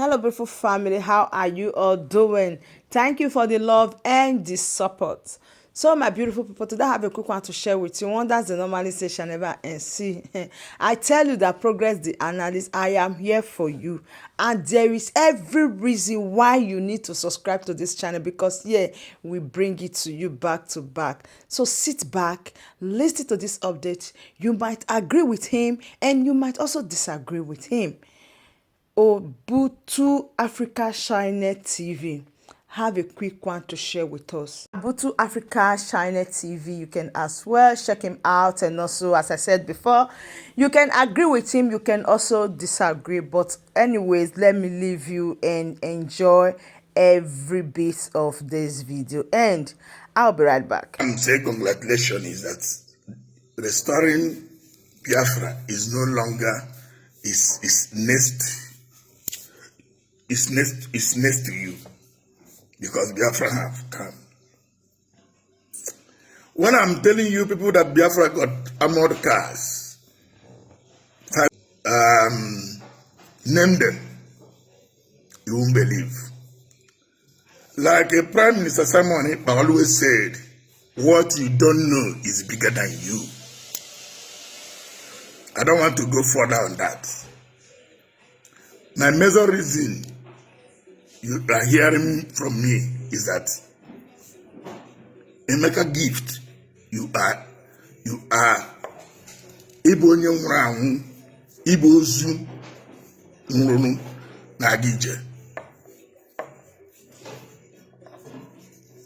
Hello, beautiful family. How are you all doing? Thank you for the love and the support. So, my beautiful people, today I have a quick one to share with you. Wonders the normally say shall never end. See, I tell you that Progress the Analyst, I am here for you. And there is every reason why you need to subscribe to this channel, because here we bring it to you back to back. So sit back, listen to this update. You might agree with him and you might also disagree with him. Obutu Africa Channel TV have a quick one to share with us. Obutu Africa Channel TV, you can as well check him out, and also, as I said before, you can agree with him, you can also disagree, but anyways, let me leave you and enjoy every bit of this video, and I'll be right back. I'm saying congratulations is that restoring Biafra is no longer is next is next to you, because Biafra have come. When I'm telling you people that Biafra got armored cars, name them, you won't believe. Like a Prime Minister Simon Ekpa always said, what you don't know is bigger than you. I don't want to go further on that. My major reason you are hearing from me is that Emeka Gift, you are ịbụ onye nwụrụ anwụ, ịbụ ozu nwụrụ na-aga ije.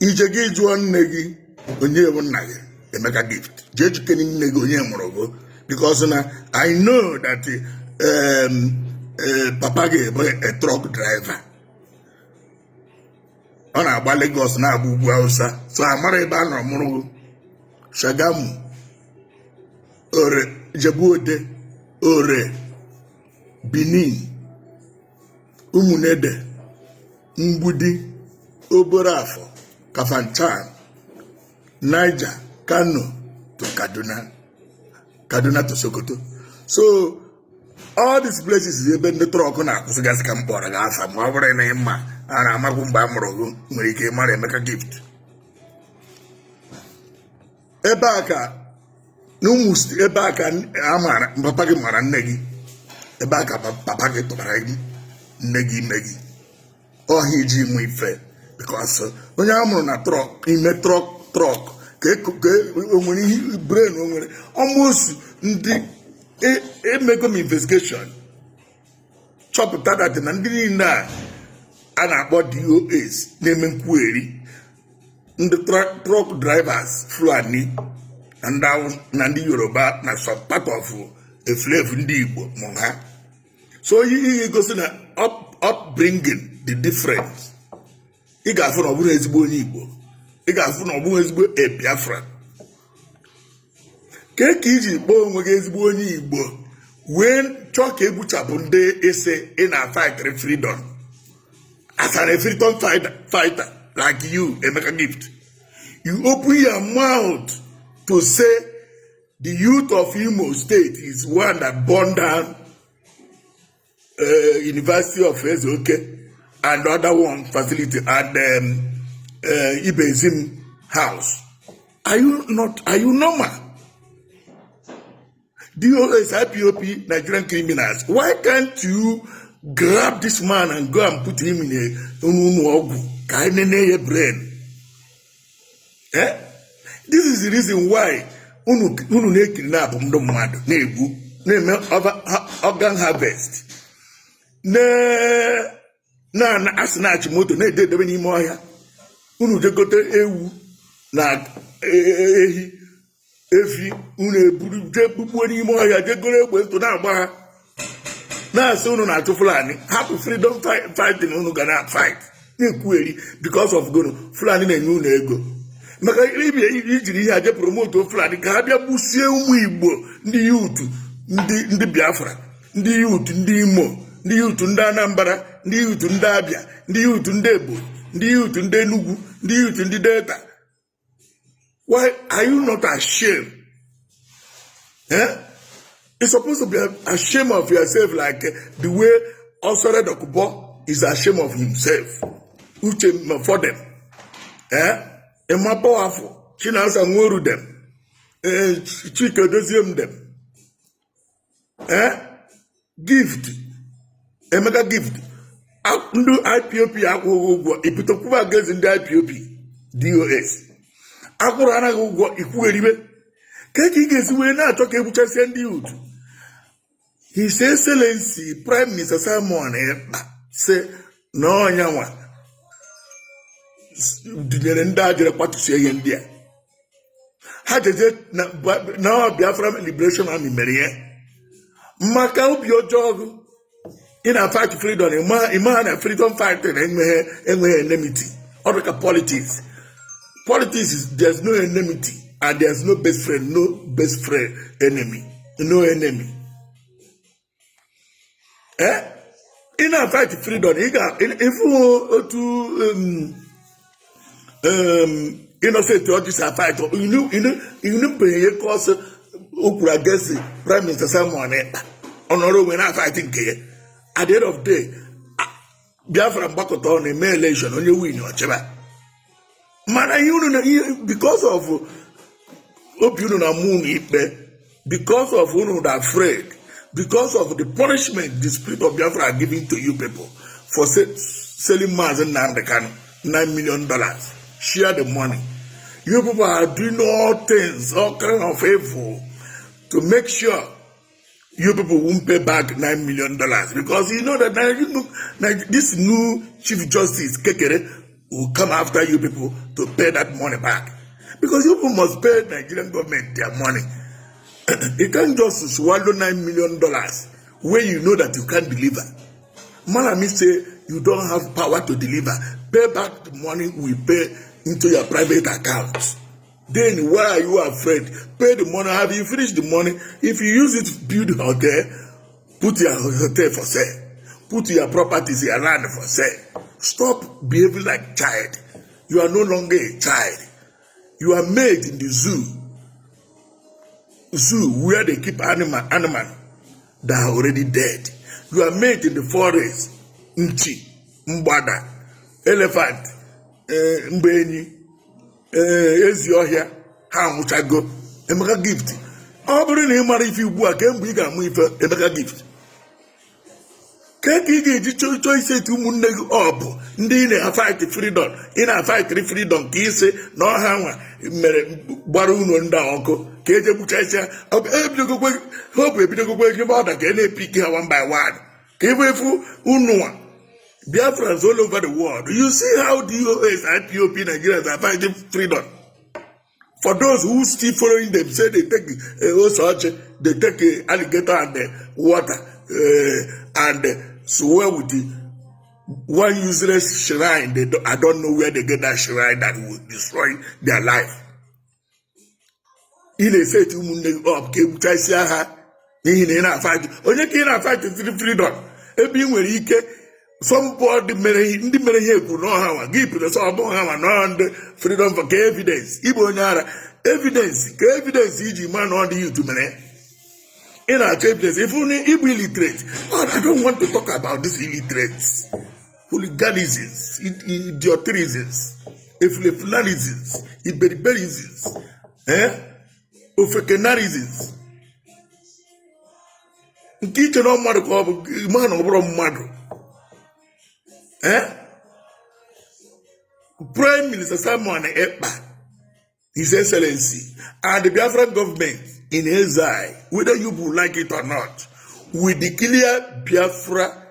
Ije gị jụọ nne gị onye bụ nna gị, Emeka Gift. Jee jikere nne gị onye mụrụ gị, because na I know that papa gị bụ a truck driver. Ọ na-agba Lagos, na-agba ugwu Hausa, so amara ebe a nọrọ mụrụ gị. Shagamu, Ore, Ijebu Ode, Ore, Benin, Umunede, Mgbidi, Oborafọ, Kafanchan, Niger, Kano to Kaduna, Kaduna to Sokoto. So all these places is ebe ndị truck na-akwụsịgasị ka m kpọrọ gị afa. Ma ọ bụrụ na ịma a na-amakwu mgbe a mụrụ gị, nwere ike ịmara Emeka Gift. Ebe a ka n'ụmụ, ebe a ka a mara papa gị, mara nne gị, ebe a ka papa gị tụbara gị, nne gị ime gị ọhịa iji mụ ife, because onye a mụrụ na truck, ime truck ka o nwere ihe brain, o nwere almost ndị emego m investigation chọpụta that na ndị niile a a na-akpọ DOS na-eme nkwugheri, ndị truck drivers Fulani na ndị na ndị Yoruba na some part of efulefu ndị Igbo mụrụ ha. So ihe gosi na upbringing the difference, ị ga-afụ na ọ bụrụ ezigbo onye Igbo, ị ga-afụ na ọ bụghị ezigbo a Biafra. Ka ka iji kpọọ onwe gị ezigbo onye Igbo wee chọọ ka egbuchapụ ndị isi ị na-fight freedom? As an freedom fighter like you, Emeka Gift, you open your mouth to say the youth of Imo State is one that burned down University of Ezeoke and other one facility and Ibezim house. Are you not? Are you normal? DOS, IPOB, Nigerian criminals. Why can't you grab this man and go and put him in a unu ọgwụ ka anyị nene ya brain? Eh? This is the reason why unu na-ekidnap ndị mmadụ, na-egbu, na-eme organ harvest, na asịnachi moto, na-ede edebe n'ime ọhịa. Unu jegote ewu na ehi, efi, unu eburu jee gbugbuo n'ime ọhịa, jegoro egbe ntụ na-agba ha, na-asị unu na-achụ Fulani. Hapụ freedom fighting unu ga na fight na-ekwugheri because of gono Fulani na-enye unu ego, maka ibia ijiri ihe aje promote Fulani ka ha bịa gbusie ụmụ Igbo, ndị youth, ndị Biafra, ndị youth, ndị Imo, ndị youth, ndị Anambra, ndị youth, ndị Abịa, ndị youth, ndị Ebonyi, ndị youth, ndị Enugu, ndị youth, ndị Delta. Why are you not ashamed? Eh? You're supposed to be ashamed of yourself, like the way Osore Dokubo is ashamed of himself. Uche for them, eh, Emma Powerful, Chinasa Nworu them, eh, Chike Doziem them, eh, Gift, Emeka Gift. Ndị IPOB akwụghị ụgwọ, ipụtakwuba against ndị IPOB. DOS akwụrụ anaghị ụgwọ, ikwugheribe ka ị ga-esi wee na-achọ ka egbuchasịa ndị youth. His Excellency Prime Minister Simon Ekpa sị na ọnyanwa dunyere ndị a jere kwatusie ihe ndị a. Ha jeje na Biafra Liberation Army mere ya maka obi ọjọọ gị. Ị na-fight freedom, ịma na freedom fighting enweghị enmity. Ọ dị ka politics. Politics is, there's no enmity and there's no best friend, no best friend enemy, no enemy. Eh, ị na-fight freedom, ị ga ịfụ otu Innocent Orji si fight. Inubeghị ihe ka ọsọ o kwuru against Prime Minister Simon Ekpa. Ọ nọrọ onwe na fight nke ya. At the end of the day, Biafra mgbakọta ọ na-eme election, onye win ọchịba. Mana ihe unu na ihe, because of obi unu na mụ unu ikpe, because of unu da afraid, because of the punishment the spirit of Biafra are giving to you people for selling Mazi Nnamdi Kanu $9 million, share the money, you people are doing all things, all kind of evil to make sure you people won't pay back $9 million, because you know that this new Chief Justice Kekere will come after you people to pay that money back, because you people must pay Nigerian government their money. You can't just swallow $9 million when you know that you can't deliver. Malami say you don't have power to deliver. Pay back the money we pay into your private account. Then why are you afraid? Pay the money. Have you finished the money? If you use it build hotel, put your hotel for sale. Put your properties, your land for sale. Stop behaving like child. You are no longer a child. You are made in the zoo. Zoo where they keep animal that are already dead. You are made in the forest. Nchi, mgbada, elephant, mgbe ee ezi ọhịa ha anwụchago. Emeka Gift, ọ bụrụ na ị mara ife ugbu a, kemgbe ị ga-amụ ife? Emeka Gift, ke ka ị ga-eji chọọ isi etu ụmụnne gị ọ bụ ndị ị na-afight freedom, ị na-afightịrị freedom, ka isi na ọha nwa mere gbara unu ndị a ọkụ ka eje gbuchasịa? Ebidogokwe hope, ebidogokwe ebe ọda ka ị na-epick ha one by one ka ebe efu unu. Biafrans all over the world, you see how DOS, IPOB, Nigerians are fighting freedom. For those who still following them, say they take Osoche, they take alligator and water and swear with the one useless shrine. They do, I don't know where they get that shrine that will destroy their life. Ị na-eset ụmụnne gị up ka egbuchasịa ha n'ihi na ị na-afight onye ka ị na-afight freedom ebe ị nwere ike somebody mere ndị mere ihe ekwu na ọha nwa gị pụta sọ ọ bụghị ha nwa nọ ndị freedom for ka evidence. Ịbụ onye ara. Evidence ka evidence iji ma na ọ dị youth mere ị na-achọ evidence. If only ịbụ illiterate. Oh, I don't want to talk about this illiterates, hooliganisms, idiotisms, efulefunarisms, iberiberisms, eh, ofekenarisms nke iche na mmadụ ka ọ bụ ma na ọ bụrụ mmadụ, eh? Prime Minister Simon Ekpa, His Excellency, and the Biafran government in exile, whether you will like it or not, will declare Biafra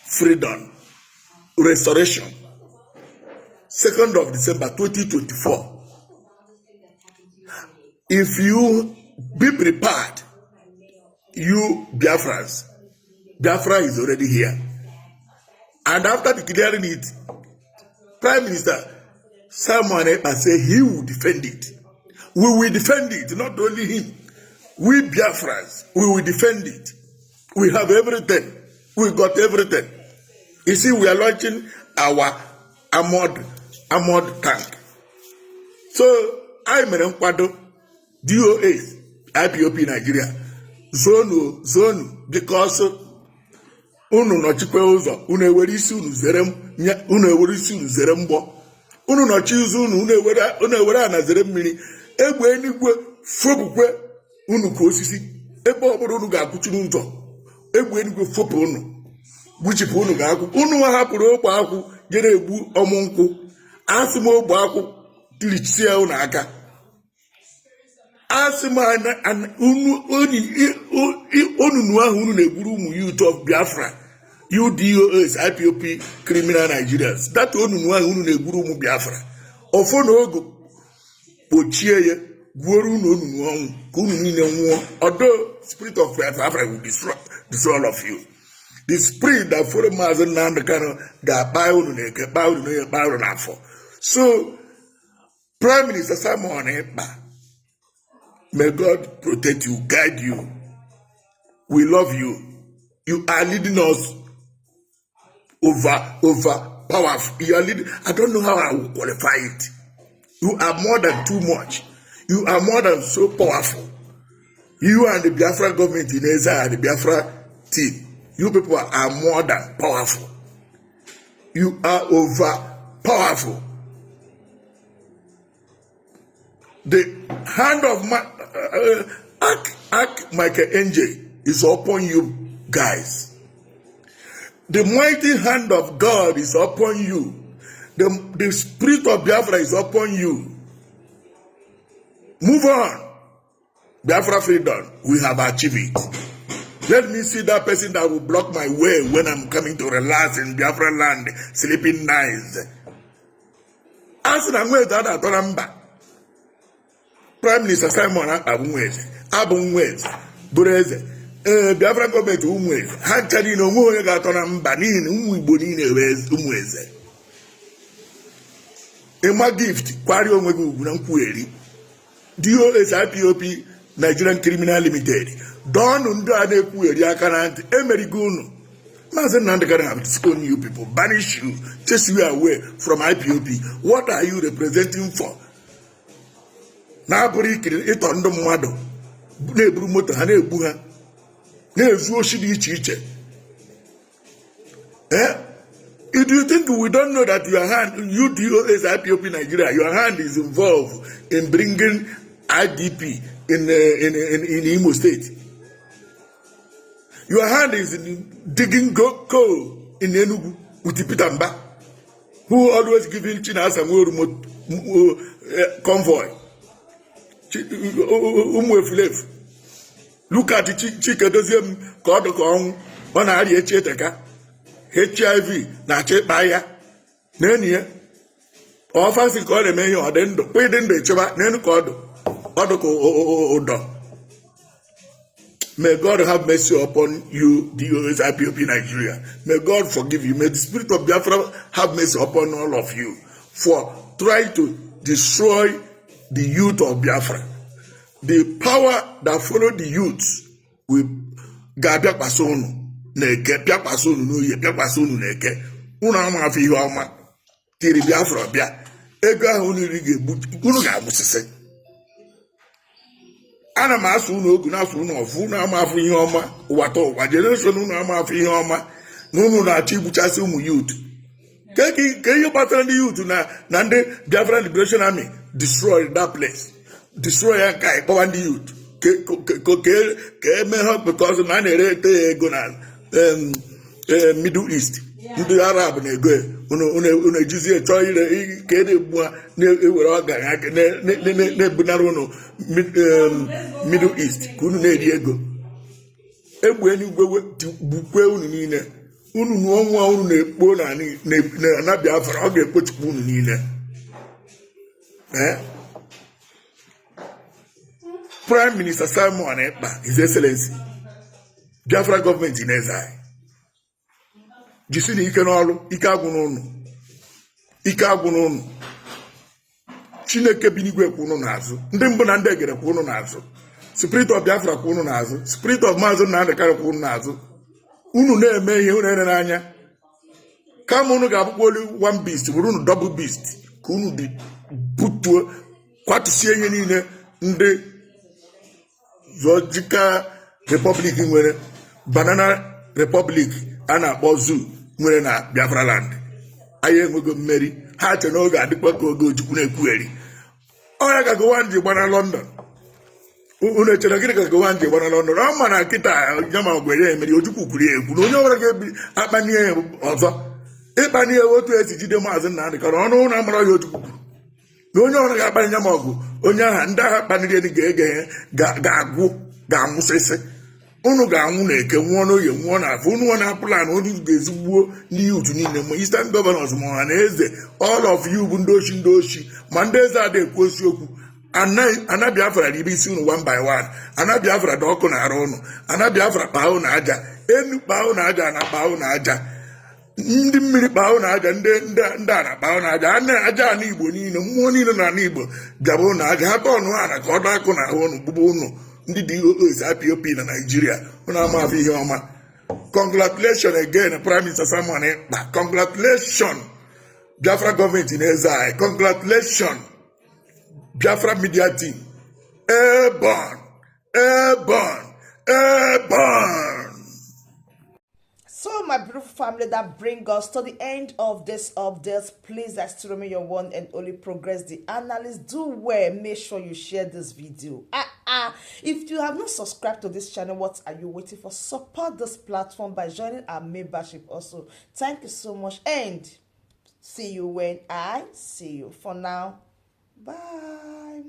freedom restoration 2nd of December 2024. If you be prepared, you Biafrans, Biafra is already here. And after declaring it, Prime Minister Simon Ekpa say he will defend it. We will defend it, not only him. We Biafrans, we will defend it. We have everything. We got everything. You see, we are launching our armored tank. So, I mere nkwado DOS, IPOB Nigeria, zonu, zonu, because Unu nọchikwa ụzọ, unu ewere isi unu zere unu ewere isi unu zere mgbọ. Unu nọchi ụzọ unu, unu ewere ana zere mmiri. Egbe eluigwe fopukwe unu ka osisi. Ebe ọbụla unu ga-akwụchiri ụzọ, egbe eluigwe fopụ unu, gbuchipụ unu ga-akwụ. Unu nwa hapụrụ ogbe akwụ jere egbu ọmụ nkwụ, asị m ogbe akwụ tirisie unu aka. Asị m onunu ahụ unu na-egburu ụmụ youth of Biafra, UDOS IPOB criminal Nigerians, that onunu ahụ unu na-egburu ụmụ Biafra, ọfọ na ogo kpochie ya, gwuoro unu onunu ọnwụ ka unu niile nwụọ. Although spirit of Biafra will destroy all of you. The spirit that follow Maazị Nnamdi Kanu ga-akpa unu na Eke, kpaa unu n'Oye, kpaa unu n'Afọ. So Prime Minister Simon Ekpa, may God protect you, guide you. We love you. You are leading us over powerful. You are leading. I don't know how I will qualify it. You are more than too much. You are more than so powerful. You and the Biafra government in exile and the Biafra team, you people are more than powerful. You are over powerful. The hand of my Arch Michael Angel is upon you guys. The mighty hand of God is upon you. The spirit of Biafra is upon you. Move on. Biafra freedom, we have achieved it. Let me see that person that will block my way when I'm coming to relax in Biafra land, sleeping nice. A sị na nwa eze a na-atọ na mba. Prime Minister Simon abụ nwa eze, abụ nwa eze, bụrụ eze. Ee, Biafra gọọmenti, ụmụ eze ha ncha niile, onwe onye ga-atọ na mba, n'ihi na ụmụ Igbo niile wee ụmụ eze. Ịma Gift, kwarịa onwe gị ugwu na nkwugheri. DOS IPOB Nigerian Criminal Limited, dọọnụ ndị a na-ekwugheri aka na ntị. Emerigo unu. Maazị Nnamdi Kanu have disowned you people, banish you, chase you away from IPOB. What are you representing for? Na-abụrụ ikiri ịtọ ndị mmadụ, na-eburu moto ha, na-egbu ha, na-ezu oshi dị iche iche. Eh? Do you think we don't know that your hand, you DOS IPOB Nigeria, your hand is involved in bringing IDP in Imo State? Your hand is in digging coal in Enugu with Peter Mba, who always giving Chinasa Nworu convoy. Ụmụ efulefu. Look at Chike Dozie m ka ọ dị ka ọnwụ ọ na-arịa echi eteka HIV na-achọ ịkpa ya na enyi ya ọfasị ka ọ na-eme ihe. Ọ dị ndụ kwa ịdị ndụ echeba n'elu ka ọ dị, ọ dị ka ụdọ. May God have mercy upon you, DOS IPOB Nigeria. May God forgive you. May the spirit of Biafra have mercy upon all of you for trying to destroy the youth of Biafra. The power that followed the youth will ga-abịakwasị unu na Eke, bịakwasị unu n'Oye, bịakwasị unu na Eke. Unu ama afọ ihe ọma tiri Biafra bịa. Ego ahụ unu iri ga-egbu unu, ga-agbụsịsị. Ana m asụ unu ogu, na-asụ unu ọfụ. Unu ama afọ ihe ọma ụwa ta ụwa generation. Unu ama afọ ihe ọma na unu na-achọ igbuchasị ụmụ youth. Ka ihe gbasara ndị youth na ndị Biafra Liberation Army destroy that place, destroy ya, ka ịkpọwa ndị youth ka eme ha, because na a na-ere ete ya ego na Middle East. Ndị Arab na-ego ya. Unu ejizie chọọ ire ka e na-egbu ha, na-ewere ọga ha na-ebunara unu Middle East ka unu na-eri ego. Egbe eluigwe gbukwe unu niile. Unu nụọ nwa unu na-ekpo na Biafra, ọ ga-ekpochikwa unu niile. Eh? Prime Minister Simon Ekpa, His Excellency, Biafra gọọmenti na-eze anyị, jisi na ike n'ọrụ. Ike agwụ n'ụnụ, ike agwụ n'ụnụ. Chineke bi n'igwe kwụ ụnụ n'azụ. Ndị mbụ na ndị egere kwụ ụnụ n'azụ. Spirit of Biafra kwụ ụnụ n'azụ. Spirit of Maazị Nnamdị Kanu kwụ ụnụ n'azụ. Unu na-eme ihe unu ere n'anya, kama unu ga-abụkwa olu one beast, bụrụ unu double beast, ka unu dị butuo, kwatusie ihe niile ndị Zoological Republic nwere, Banana Republic. A na-akpọ zoo nwere na Biafra land. Anyị enwego mmeri. Ha che n'oge adịkwa ka oge Ojukwu na-ekwugheri ọya ka Gowon ji gbana London. Unu echere gịnị ka Gowon ji gbana London? Ọ ma na nkịta ya ma ọgwụ ya emeri. Ojukwu kwuru ya ekwu na onye ọbụla ga-ebi akpanie ya ọzọ, ịkpanie ya otu esi jide Maazị Nnamdị Kanụ ọnụ ụlọ amara ya. Ojukwu kwuru na onye ọbụla ga-akpanye ya ma ọgụ, onye agha, ndị agha kpaniri elu ga-ege ga-agwụ, ga-anwụsịsị. Unu ga-anwụ na Eke, nwụọ n'Oye, nwụọ na Afọ. Unu nwa na plan unu ga-ezigbuo ndị youth niile, ma Eastern Governors, ma ọha na eze, all of you bụ ndị ochi, ndị ochi, ma ndị eze ada ekwu eziokwu. Ana Biafra ribe isi unu one by one. Ana Biafra dị ọkụ na arụ unu. Ana Biafra kpaa unu aja enu, kpaa unu aja na kpaa unu aja, ndị mmiri kpaa unu aja, ndị ana kpaa unu aja, ana aja, ana Igbo niile, mmụọ niile na ana Igbo bịaba unu aja. Ha tọọnụ ana ka ọ dọ akụ na ahụ unu gbugbo unu. Ndị DOS, IPOB na Naijiria, unu ama afọ ihe ọma. Congratulation again, Prime Minister Simon Ekpa. Congratulation, Biafra gọọmenti na-eze anyị. Congratulation, Biafra media team. Airborne, airborne, airborne. So, my beautiful family, that bring us to the end of this update. Please, I still remain your one and only Progress the Analyst. Do well, make sure you share this video. Ah, ah. If you have not subscribed to this channel, what are you waiting for? Support this platform by joining our membership also. Thank you so much and see you when I see you. For now, bye.